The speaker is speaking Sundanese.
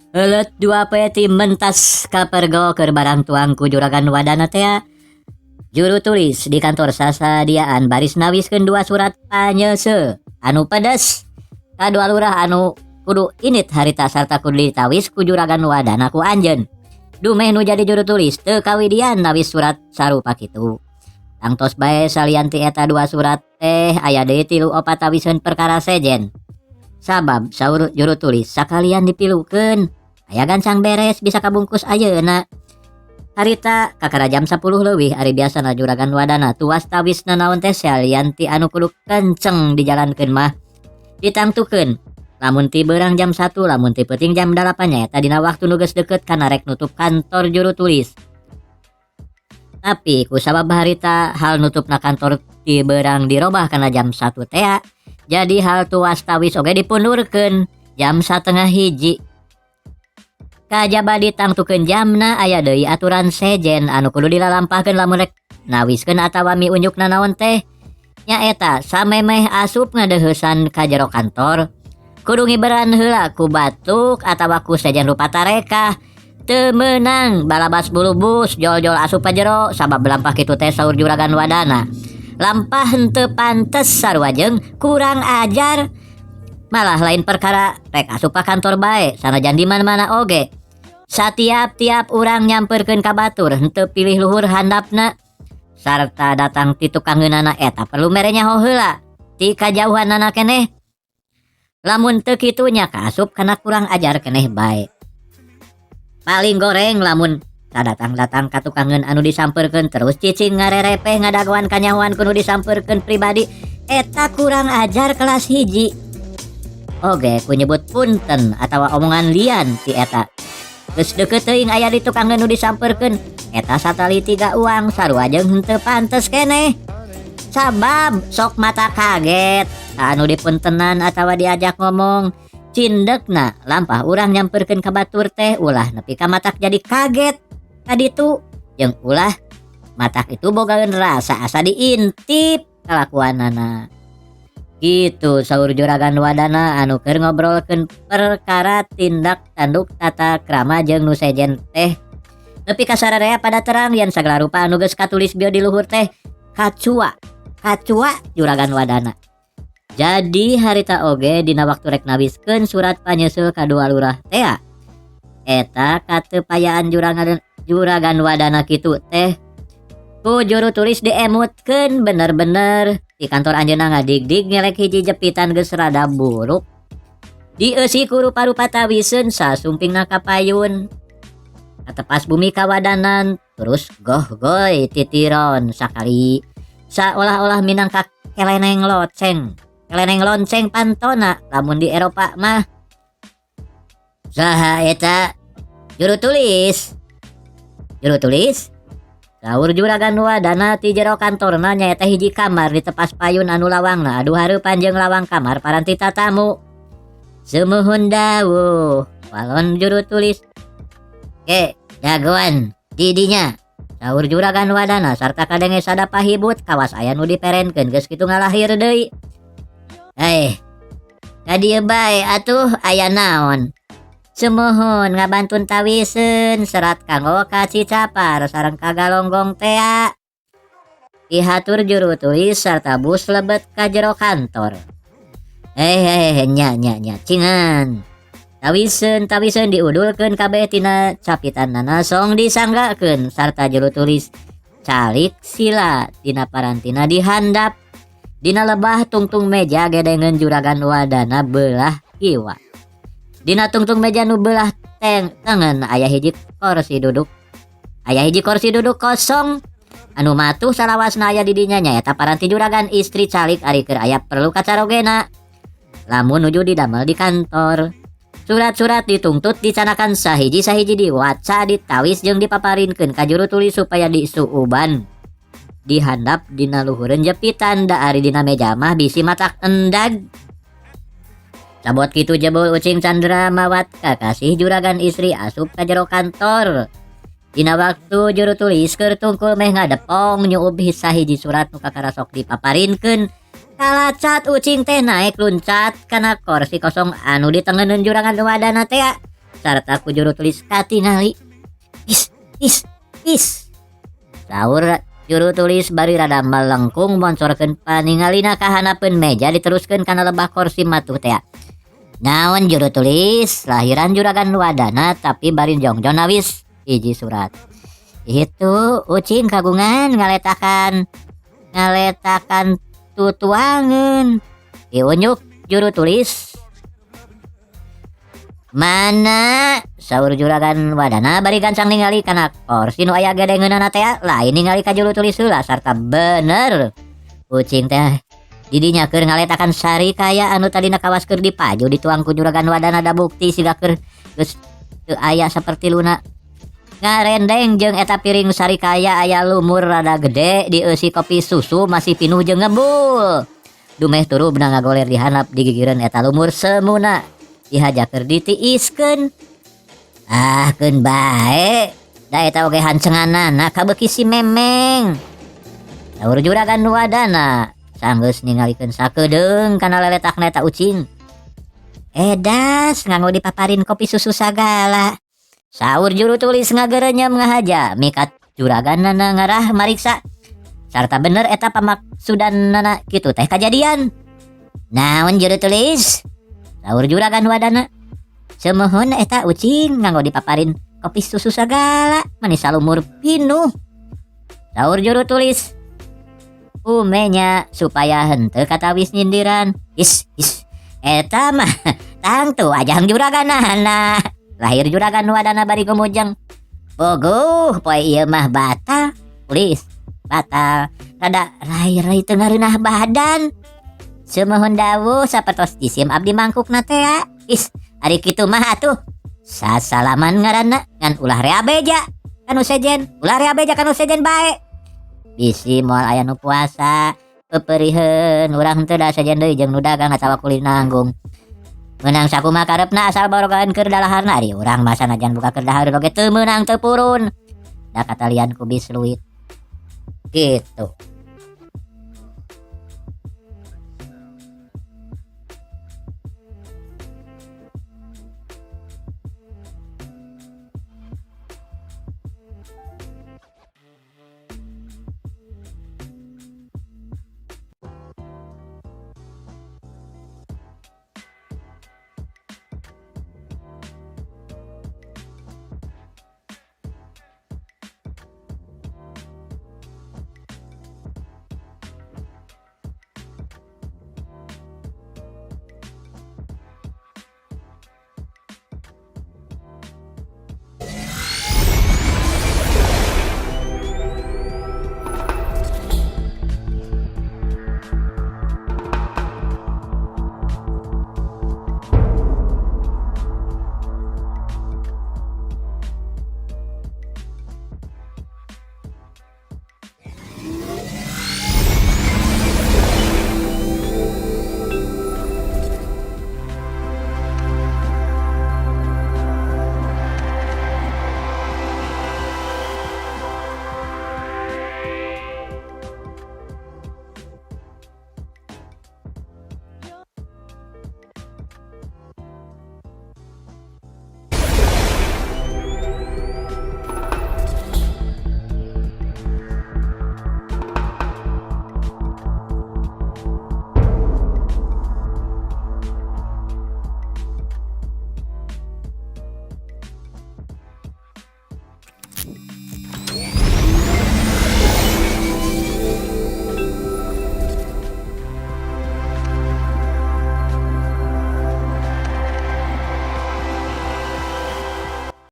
Heuleut dua peti mentas kapergo keur barang tuang ku Juragan Wadana tea. Juru tulis di kantor sasadiaan baris nawiskeun dua surat panyeuseuh anu pedes ka dua lurah anu kudu init harita sarta kudu ditawis ku Juragan Wadana ku anjeun. Dumeh nu jadi juru tulis teu kawidian nawis surat sarupa kitu. Tangtos bae salian ti eta dua surat teh aya deui tilu opat tawiseun perkara sejen. Sabab saur juru tulis sakalian dipilukeun aya gancang beres bisa kabungkus ayeuna. Harita kakara jam 10 leuwih ari biasana Juragan Wadana tuas tawis nanaon teh salian ti anu kudu kenceng dijalankeun mah ditangtukeun. Lamun ti beurang jam 1 lamun ti peuting jam 8 nyaeta dina waktu nu geus deukeut kana rek nutup kantor juru tulis. Tapi ku sabab harita hal nutupna kantor ti beurang dirobah kana jam 1 tea, jadi hal tuas tawis oge dipundurkeun jam satengah hiji. Kajaba ditangtukeun jamna aya deui aturan sejen anu kudu dilalampahkeun lamun rek nawiskeun atawa miunjuk nanaon teh. Nyaeta samemeh asup ngadeuheusan ka jero kantor kudu ngiberan heula ku batuk atawa ku sejen rupa tarekah. Teu meunang balabas bulubus jol-jol asup ka jero sabab lampah kitu teh saur Juragan Wadana. Lampah henteu pantes sarua jeung kurang ajar. Malah lain perkara rek asup ka kantor bae sanajan di mana-mana oge. Satiap-tiap urang nyamperkeun ka batur henteu pilih luhur handapna sarta datang ti tukangeunana eta perlu mere nyaho heula ti kajauhanana keneh. Lamun teu kitu nya kaasup kana kurang ajar keneh bae. Paling goreng lamun sadatang-datang ka tukangeun anu disamperkeun terus cicing ngarerepeh ngadagoan kanyahoan ku nu disamperkeun pribadi eta kurang ajar kelas hiji. Oge ku nyebut punten atawa omongan lian ti eta. Geus deukeut teuing aya di tukangeun nu disamperkeun eta satali tiga uang sarua jeung henteu pantes keneh. Sabab sok mata kaget ka anu dipuntenan atawa diajak ngomong. Cindekna lampah urang nyamperkeun ka batur teh ulah nepi ka matak jadi kaget kaditu jeung ulah matak itu bogaeun rasa asa diintip kalakuanana. Gitu saur Juragan Wadana anu keur ngobrolkeun perkara tindak tanduk tata krama jeung nu sejen teh. Nepi ka sararea pada terang yen sagala rupa anu geus katulis bio di luhur teh kacua, kacua Juragan Wadana. Jadi harita oge dina waktu rek nawiskeun surat panyeuseuh ka dua lurah tea. Eta katepayaan Juragan Wadana kitu teh ku juru tulis diemutkeun bener-bener di kantor anjeunna ngadigdig ngelek hiji jepitan geus rada buruk. Dieusi ku rupa-rupa tawiseun sasumpingna ka payun. Katepas bumi kawadanan terus gohgoy titiron sakali saolah-olah minangka keleneng loceng. Keleneng lonceng pantona lamun di Eropa mah. Saha eta? Juru tulis. Juru tulis? Saur Juragan Wadana ti jero kantorna nyaeta hiji kamar di tepas payun anu lawangna adu hareupan jeung lawang kamar paranti tatamu. Sumuhun dawuh walon juru tulis. Ke dagoan didinya. Saur Juragan Wadana sarta kadenge sada pahibut kawas aya nu diperenkeun geus kitu ngalahir deui. Ka dieu bae atuh aya naon? Sumuhun ngabantun tawiseun serat kanggo ka Cicapar sareng ka Galonggong tea. Dihatur juru tulis sarta bus lebet ka jero kantor. Nya nya nya cingan. Tawiseun tawiseun diudulkeun kabeh tina capitanana song disanggakeun sarta juru tulis calik sila tina parantina dihandap. Dina lebah tungtung meja gedengeun Juragan Wadana beulah kiwa. Dina tungtung meja nu beulah tengen aya hiji kursi duduk. Aya hiji kursi duduk kosong anu matuh salawasna aya di dinya nyaeta paranti juragan istri calik ari keur aya perlu kacarogena. Lamun nuju didamel di kantor. Surat-surat ditungtut dicanakan sahiji-sahiji diwaca ditawis jeung dipaparinkeun ka juru tulis supaya disuuban. Dihandap dina luhureun jepitan da ari dina meja mah bisi matak endag. Sabot kitu jebul Ucing Chandra mawat kakasih juragan istri asup ka jero kantor. Dina waktu juru tulis keur tungkul meh ngadepong nyuub sahiji surat nu kakara sok dipaparinkeun. Kalacat Ucing teh naek luncat kana kursi kosong anu ditengeneun Juragan Wadana tea. Sarta ku juru tulis katingali. Is is is. Saur juru tulis bari rada melengkung moncorkeun paningalina ka hanapeun meja diteruskeun kana lebah korsi matuh tea. Naon juru tulis lahiran juragan wadana tapi bari jongjon nawis hiji surat. Itu ucing kagungan ngaletakan ngaletakan tutuangeun. Diunjuk juru tulis. Mana saur juragan wadana bari gancang ningali kana korsi nu aya gedengeunana tea lain ningali ka juru tulis heula sarta bener. Ucing teh didinya keur ngaletakan sarikaya anu tadina kawas keur dipaju dituang ku juragan wadana da bukti siga keur geus teu aya saperti luna. Ngarendeng jeung eta piring sarikaya aya lumur rada gede dieusi kopi susu masih pinuh jeung ngebul. Dumeh turubna ngagoler di handap digigireun eta lumur semuna dihaja keur ditiiskeun. Ah keun bae da eta oge hancenganana kabeuki si Memeng. Saur juragan wadana sanggeus ningalikeun sakedeung kana leletakna eta ucing. Edas nganggo dipaparin kopi susu sagala. Saur juru tulis ngagerenyem ngahaja mikat juraganana ngarah mariksa. Sarta bener eta pamaksudanana kitu teh kajadian. Naon juru tulis? Saur juragan wadana. Semohon eta ucing nganggo dipaparin kopi susu sagala manis salumur pinuh. Saur juru tulis. Umenya supaya henteu katawis nyindiran. Is is eta mah tangtu ajang juraganana. Lahir juragan wadana bari gumujeng. Bogoh poe ieu mah batal. Tulis batal. Rada rai-rai teu ngareunah badan. Sumuhun dawuh sapertos jisim abdi mangkukna tea. Is ari kitu mah atuh. Sasalaman ngaranna ngan ulah rea beja kanu sejen, ulah rea beja kanu sejen bae. Bisi moal aya nu puasa, peperiheun urang teu da sejen deui jeung nu dagang atawa kuli nanggung. Meunang sakumaha karepna asal barogaeun keur dalaharna ari urang mah sanajan buka keur dahareun oge teu meunang teu purun. Da katalian ku bisluit. Gitu.